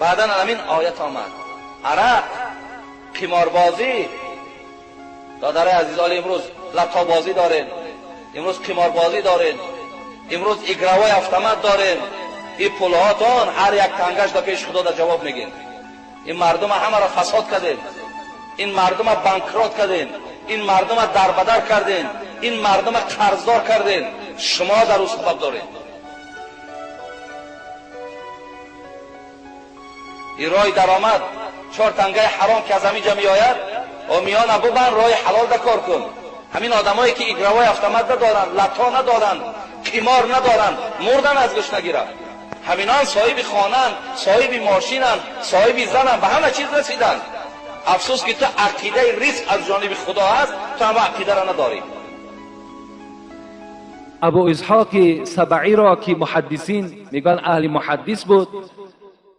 بعدا همین آیت آمد. عرق، قماربازی، دادرای عزیز امروز لپتاپ بازی دارین، امروز قماربازی دارین، امروز игровой автомат دارین. این پولهاتون هر یک تنگش در پیش خدا در جواب میگین. این مردم همه را فساد کردین، این مردم банкрот کردین، این مردم دربدر کردین، این مردم قرضدار کردین. شما در او سبب دارین. این رای درآمد چهار تنگه حرام که از همینجا میآید و میان ببند، رای حلال ده کار کن. همین آدمایی که игровой автомат ندارن، лото ندارن، قمار ندارن، مردن از گشنگی. همینان صاحب خانن، صاحب ماشینن، صاحب زنن، به همه چیز رسیدن. افسوس که تو عقیده ریسک از جانب خدا هست، تو هم عقیده را نداری. ابو اسحاق سبعی را که محدثین میگن اهل محدث بود،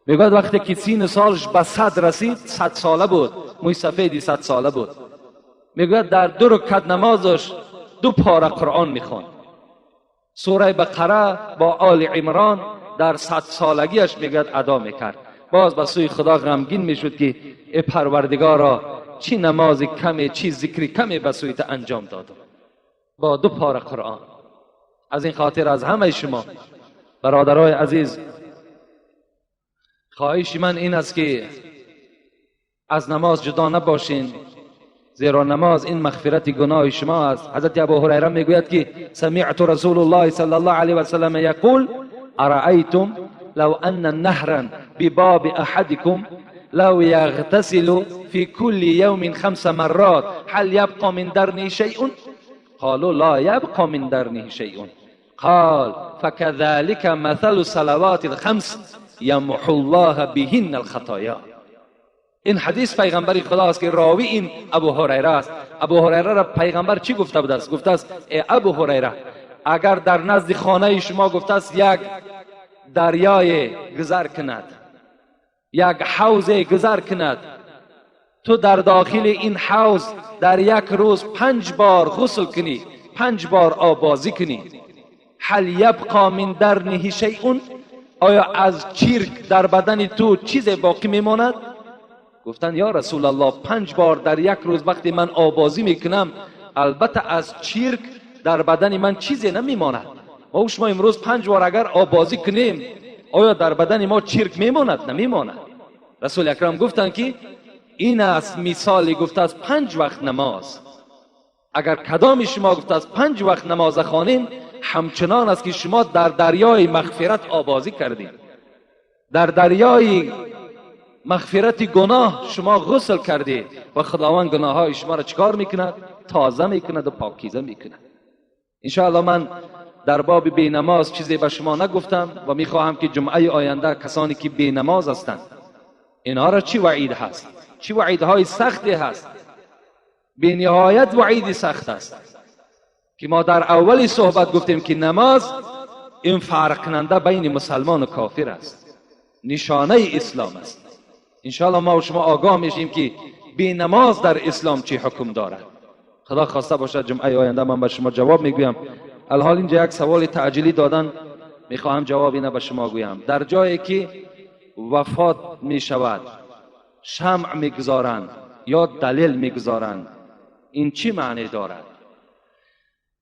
میگوید وقتی که سین سالش به 100 رسید، 100 ساله بود، موی سفیدی 100 ساله بود، میگوید در 2 رکعت نمازش 2 پاره قرآن میخواند. سوره بقره با آل عمران در 100 سالگیش میگوید ادا میکرد. باز به سوی خدا غمگین میشد که ای پروردگارا، چی نماز کمی، چی ذکری کمی به سوی تو انجام دادم با 2 پاره قرآن. از این خاطر از همه شما برادرای عزیز خواهش من این است که از نماز جدا نباشین، زیرا نماز این مغفرت گناه شما است. حضرت ابو هریره میگوید که سمعت رسول الله صلی الله علیه و سلم یقول ارأیتم لو ان نهرا بباب احدكم لو یغتسل فی كل یوم 5 مرات هل یبقى من درنه شیء؟ قالوا لا یبقى من درنه شیء. قال فكذلك مثل صلوات الخمس یمحو الله بهن الخطایا. این حدیث پیغمبر خدا است که راوی این ابو هریره است. ابو هریره را پیغمبر چی گفته بوده است؟ گفته است ای ابو هریره، اگر در نزد خانه شما گفته است یک دریای گذر کند، یک حوض گذر کند، تو در داخل این حوض در یک روز 5 بار غسل کنی، 5 بار آبازی کنی، هل یبقى من درنه شیء؟ آیا از چرک در بدن تو چیز باقی میماند؟ گفتن یا رسول الله، 5 بار در یک روز وقتی من آبازی میکنم البته از چرک در بدن من چیزی نمیماند. ما و شما امروز 5 بار اگر آبازی کنیم آیا در بدن ما چرک میماند؟ نمیماند. رسول اکرم گفتند که این است مثالی گفته از 5 وقت نماز. اگر کدام شما گفته از 5 وقت نماز خوانین، همچنان است که شما در دریای مغفرت آبازی کردید، در دریای مغفرت گناه شما غسل کردید و خداوند گناه های شما را چکار میکند؟ تازه میکند و پاکیزه میکند. انشاءالله من در باب بی نماز چیزی به شما نگفتم و میخواهم که جمعه آینده کسانی که بی نماز هستند اینها را چی وعید هست، چی وعیدهای سختی هست، بی نهایت وعید سخت است که ما در اول صحبت گفتیم که نماز این فرق کننده بین مسلمان و کافر است، نشانه اسلام است. انشاءالله ما و شما آگاه میشیم که بی نماز در اسلام چی حکم دارد. خدا خواسته باشد جمعه آینده من به شما جواب میگویم. الحال اینجا یک سوال تعجیلی دادن، میخواهم جواب اینه به شما گویم. در جایی که وفات میشود شمع میگذارند یا دلیل میگذارند، این چی معنی دارد؟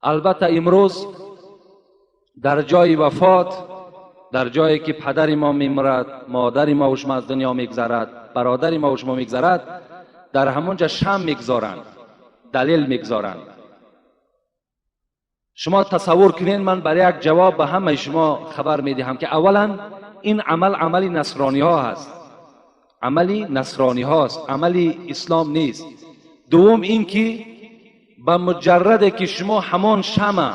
البته امروز در جای وفات، در جایی که پدر ما میمرد، مادر ما و شما از دنیا میگذرد، برادر ما و شما میگذرد، در همونجا شمع میگذارند، دلیل میگذارند. شما تصور کنین، من برای یک جواب به همه شما خبر میدهم که اولا این عمل عمل نصرانی ها هست، عملی نصرانی هاست، عملی اسلام نیست. دوم این که به مجرد که شما همان شمع،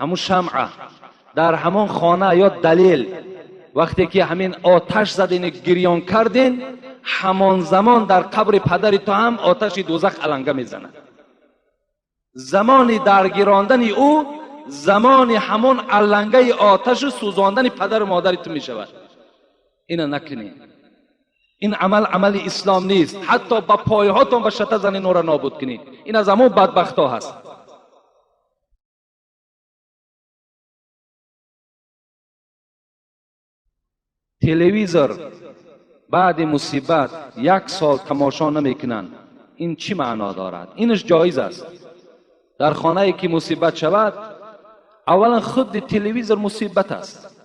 همون شمعه در همان خانه یا دلیل وقتی که همین آتش زدین گریان کردین، همان زمان در قبر پدر تو هم آتش دوزخ علنگه میزند. زمان درگیراندن او زمان همان علنگه آتش سوزاندن پدر و مادر تو میشود. اینو نکنین، این عمل عمل اسلام نیست. حتی با پایهاتون به شته زنین او را نابود کنید، این از همون بدبخت ها هست. تلویزیون بعد مصیبت یک سال تماشا نمیکنند، این چی معنا دارد؟ اینش جایز است. در خانه که مصیبت شود، اولا خود تلویزیون مصیبت است.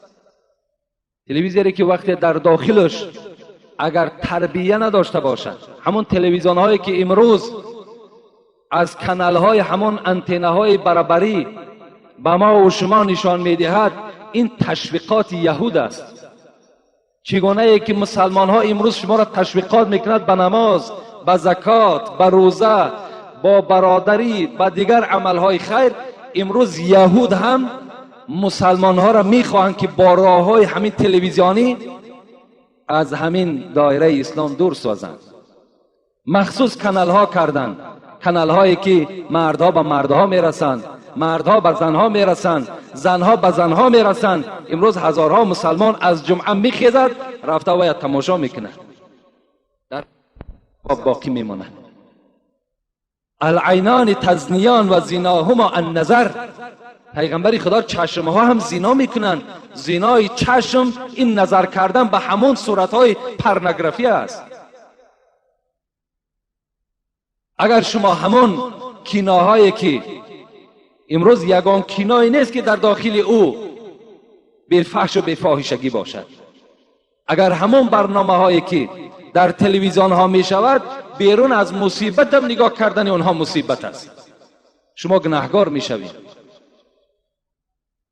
تلویزیونی که وقتی در داخلش اگر تربیه نداشته باشد، همون تلویزیون هایی که امروز از کانال های همون انتنه های برابری به ما و شما نشان میدهد، این تشویقات یهود است. چگونه ای که مسلمان ها امروز شما را تشویقات میکند به نماز، به زکات، به روزه، با برادری، به دیگر عملهای خیر، امروز یهود هم مسلمان ها را میخواهند که با راه های همین تلویزیونی از همین دایره اسلام دور سازند. مخصوص کانال ها کردند، کانال هایی که مردها به مردها میرسند، مردها به زنها میرسند، زنها به زنها میرسند. امروز هزارها مسلمان از جمعه میخیزد رفته و تماشا میکنه، در باقی میمونه. العینان تزنیان و زیناهما النظر. پیغمبر خدا چشمها هم زینا میکنن. زینای چشم این نظر کردن به همون صورتهای پرنگرافی است. اگر شما همون کیناهایی که امروز یگان کینایی نیست که در داخل او بی فحش و بی فاحشگی باشد، اگر همون برنامه هایی که در تلویزیون ها می شود، بیرون از مصیبت هم نگاه کردن اونها مصیبت است، شما گناهگار می شوید.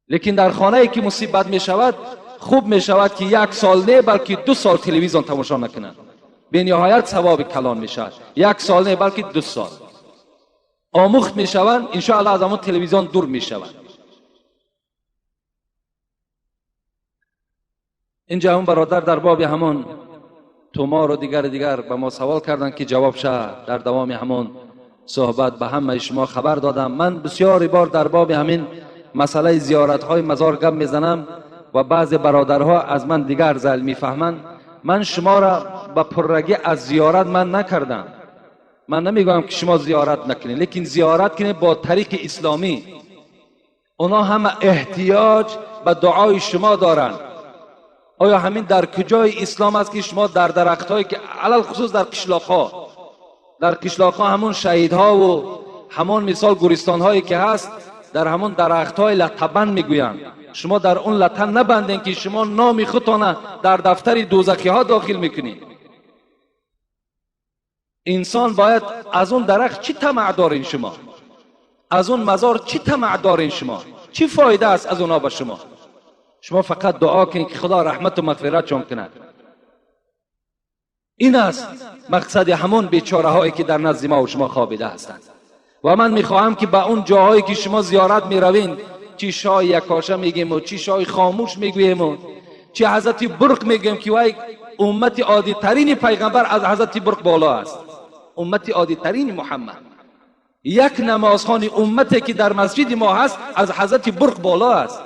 لیکن در خانه ای که مصیبت می شود، خوب می شود که یک سال نه بلکه 2 سال تلویزیون تماشا نکنند، به نهایت ثواب کلان می شود. 1 سال نه بلکه 2 سال آموخت می شوند، انشاءالله از همون تلویزیون دور می شوند. اینجا همون برادر در باب همون تومار و دیگر به ما سوال کردند که جواب شد. در دوام همون صحبت به همه شما خبر دادم. من بسیاری بار در باب همین مسئله زیارت های مزار گپ میزنم و بعض برادرها از من دیگر زل میفهمند. من شما را به پررگی از زیارت من نکردم. من نمیگم که شما زیارت نکنید، لیکن زیارت کنید با طریق اسلامی. اونا هم احتیاج به دعای شما دارند. آیا همین در کجای اسلام است که شما در درختهایی که علل خصوص در قشلاقها، در قشلاقها همون شهیدها و همون مثال گورستانهایی که هست، در همون درختهای لطبند میگویند، شما در اون لطن نبندین که شما نام خودتان در دفتر دوزخی ها داخل میکنید. انسان باید از اون درخت چی طمع دارین شما؟ از اون مزار چی طمع دارین شما؟ چی فایده است از اونا به شما؟ شما فقط دعا کنید که خدا رحمت و مغفرت جان کند. این است مقصد همون بیچاره هایی که در نزد ما و شما خوابیده هستند. و من میخواهم که به اون جاهایی که شما زیارت میروین، چی شای یکاشه میگیم و چی شای خاموش میگوییم و چی حضرت برق میگیم که وای امت عادی ترین پیغمبر از حضرت برق بالا است، امت عادی ترین محمد. یک نمازخوان امتی که در مسجد ما هست از حضرت برق بالا است.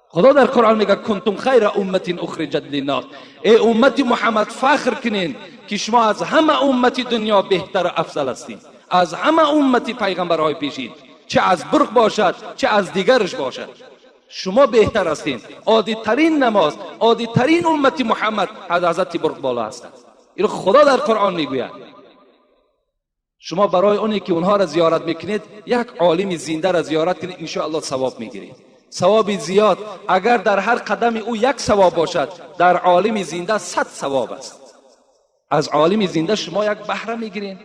خدا در قرآن میگه کنتم خیر امت اخرجت للناس. ای امت محمد فخر کنین که شما از همه امت دنیا بهتر و افضل هستین، از همه امت پیغمبرهای پیشین، چه از برق باشد چه از دیگرش باشد، شما بهتر هستین. عادی ترین نماز، عادی ترین امت محمد از حضرت برق بالا هستند. اینو خدا در قرآن میگوید. شما برای اونی که اونها را زیارت میکنید، یک عالم زنده را زیارت کنید، انشاءالله ثواب میگیرید، ثواب زیاد. اگر در هر قدم او یک ثواب باشد، در عالم زنده 100 ثواب است. از عالم زنده شما یک بهره میگیرین.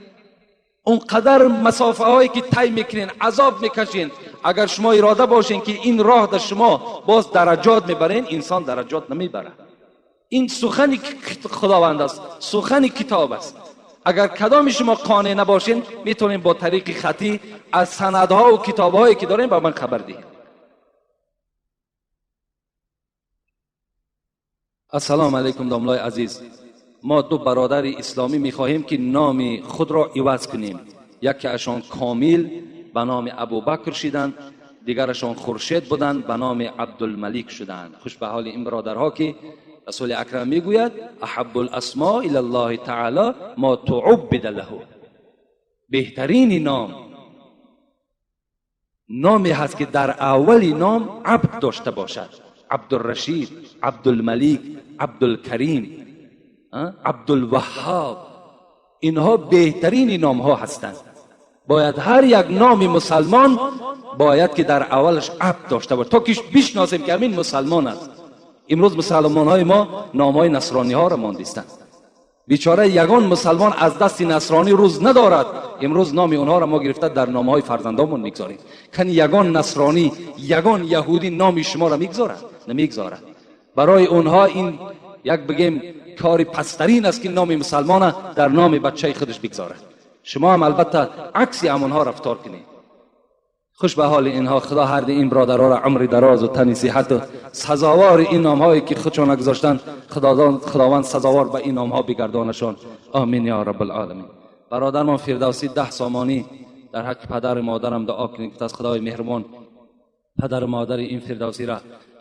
اونقدر مسافه هایی که طی میکنین، عذاب میکشین، اگر شما اراده باشین که این راه در شما باز درجات میبرین، انسان درجات نمیبره. این سخن خداوند است، سخن کتاب است. اگر کدام شما قانع نباشین، میتونین با طریق خطی از سندها و کتابهایی که دارین به من خبر دهید. السلام علیکم داملای عزیز. ما 2 برادر اسلامی میخواهیم که نام خود را عوض کنیم. یکی اشان کامیل به نام ابوبکر شدند، دیگرشان خورشید بودند به نام عبدالملک شدند. خوش به حال این برادرها که رسول اکرم میگوید احب الاسماء الی الله تعالی ما تعبد له. بهترین نام نامی هست که در اول نام عبد داشته باشد. عبدالرشید، عبدالملک، عبدالکریم. Абдулваҳҳоб. Инҳо беҳтарини номҳо ҳастанд. Бояд ҳар як номи мусалмон бояд ки дар аввалаш абд дошта бошад, то ки бишносем ки ҳамин мусалмон аст. Имрӯз мусалмонҳои мо номҳои насрониҳоро мондистанд. Бечора ягон мусалмон аз дасти насронӣ рӯз надорад. Имрӯз номи онҳоро мо гирифта дар номҳои фарзандонмон мегузорем. Кани ягон насронӣ, ягон яҳудӣ номи шуморо мегузорад? Намегузорад. Барои онҳо ин як бигем кори пасттарин аст ки номи мусалмона дар номи бачаи худаш бигзорад. Шумо ҳам албатта акси ҳамонҳо рафтор кунед. Хуш ба ҳоли инҳо. Худо ҳарди ин бародароро умри дароз ва тани сиҳат ва сазовори ин номҳое ки худшона гузоштанд, Худованд сазовор ба ин номҳо бигардонашон. Омин ё раббалъоламин. Бародармон Фирдавсӣ 10 сомонӣ дар ҳаққи падару модарам дуо кунед. Гуфт аз Худои меҳрубон падару модари ин Фирдавсиро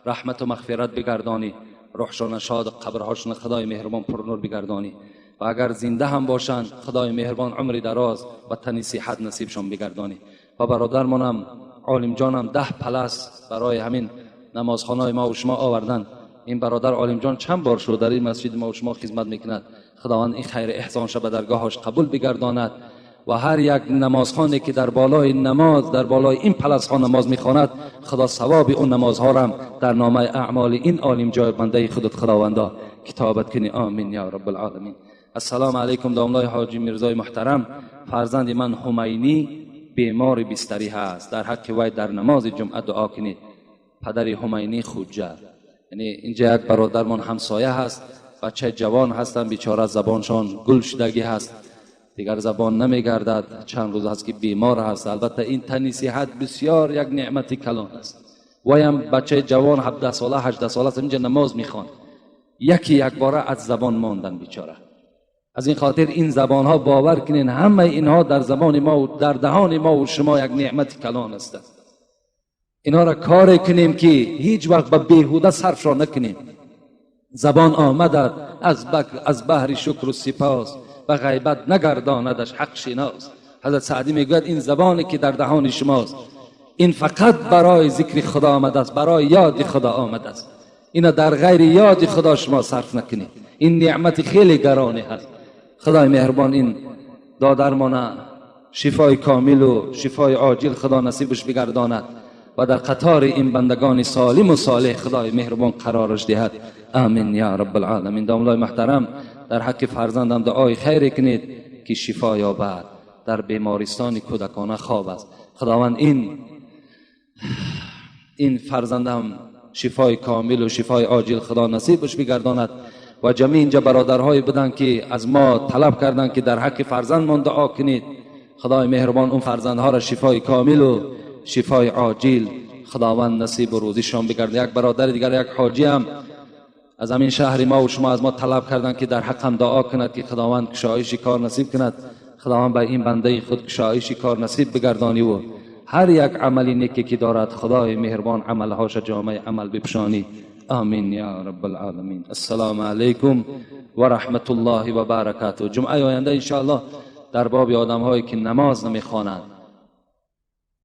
раҳмату мағфират бигардонӣ, рӯҳшона шод, қабрҳошона Худои меҳрубон пурнур бигардонӣ ва агар зинда ҳам бошанд, Худои меҳрубон умри дароз ва тани сиҳат насибшон бигардонӣ. Ва бародармонам Олимҷонам 10 палас барои ҳамин намозхонаи мо ва шумо оварданд. Ин бародар Олимҷон чанд бор шуд дар ин масҷиди мо ва шумо хизмат мекунад. Худованд ин хайри эҳсонша ба даргоҳаш қабул бигардонад ва ҳар як намозхоне ки дар болои намоз, дар болои ин паласҳо намоз мехонад, Худо савоби он намозҳорам дар номаи аъмоли ин Олимҷои бандаи худат Худовандо китобат кунӣ. Омин ё раббалъоламин. Ассалому алайкум домлои ҳоҷи Мирзои муҳтарам. Фарзанди ман Ҳумайнӣ бемори бистарӣ ҳаст. Дар ҳаққи вай дар намози ҷумъа дуо кунед. Падари Ҳумайнӣ Хуҷа. Яъне инҷа як бародармон ҳамсоя ҳаст, бачаи ҷавон ҳастанд, бечора забоншон гул шудагӣ ҳаст, дигар забон намегардад, чанд рӯз аст ки бемор ҳаст. Албатта ин тани сиҳат бисёр як неъмати калон аст. Ваям бачаи ҷавон 17 сола, 18 сола аст, инҷа намоз мехонд. Яки якбора аз забон мондан бечора. Аз ин хотир ин забонҳо бовар кунед, ҳамаи инҳо дар забони мо ва дар даҳони мо ва шумо як неъмати калон ҳастанд. Инҳоро коре кунем ки ҳеҷ вақт ба беҳуда сарфшон накунем. Забон омадад аз баҳри шукру сипос, ба ғайбат нагардонадаш ҳақ шинос. Ҳазрат Саъдӣ мегӯяд ин забоне ки дар даҳони шумост, ин фақат барои зикри Худо омадааст, барои ёди Худо омадааст. Ина дар ғайри ёди Худо шумо сарф накунед. Ин неъмати хеле гароне ҳаст. Худои меҳрубон ин додармона шифои комилу шифои оҷил Худо насибаш бигардонад ва дар қатори ин бандагони солиму солеҳ Худои меҳрубон қарораш диҳад. Амин ё раббалъоламин. Домлои муҳтарам, дар ҳаққи фарзандам дуои хайре кунед ки шифо ёбад. Дар бемористони кӯдакона хоб аст. Худованд ин фарзандам шифои комилу шифои оҷил Худо насибаш бигардонад. Ва ҷамъи инҷа бародарҳое буданд ки аз мо талаб карданд ки дар ҳаққи фарзандмон дуо кунед. Худои меҳрубон он фарзандҳоро шифои комилу шифои оҷил Худованд насибу рӯзишон бигардад. Як бародари дигар, як ҳоҷиам аз ҳамин шаҳри мо ва шумо аз мо талаб карданд ки дар ҳаққам дуо кунад ки Худованд кушоиши кор насиб кунад. Худованд ба ин бандаи худ кушоиши кор насиб бигардонӣ ва ҳар як амали неке ки дорад, Худои меҳрубон амалҳоша ҷомаи амал бипӯшонӣ. Амин ё раббалъоламин. Ассалому алайкум ва раҳматуллоҳи ва баракатуҳ. Ҷумъаи оянда иншоаллоҳ дар боби одамҳое ки намоз намехонанд.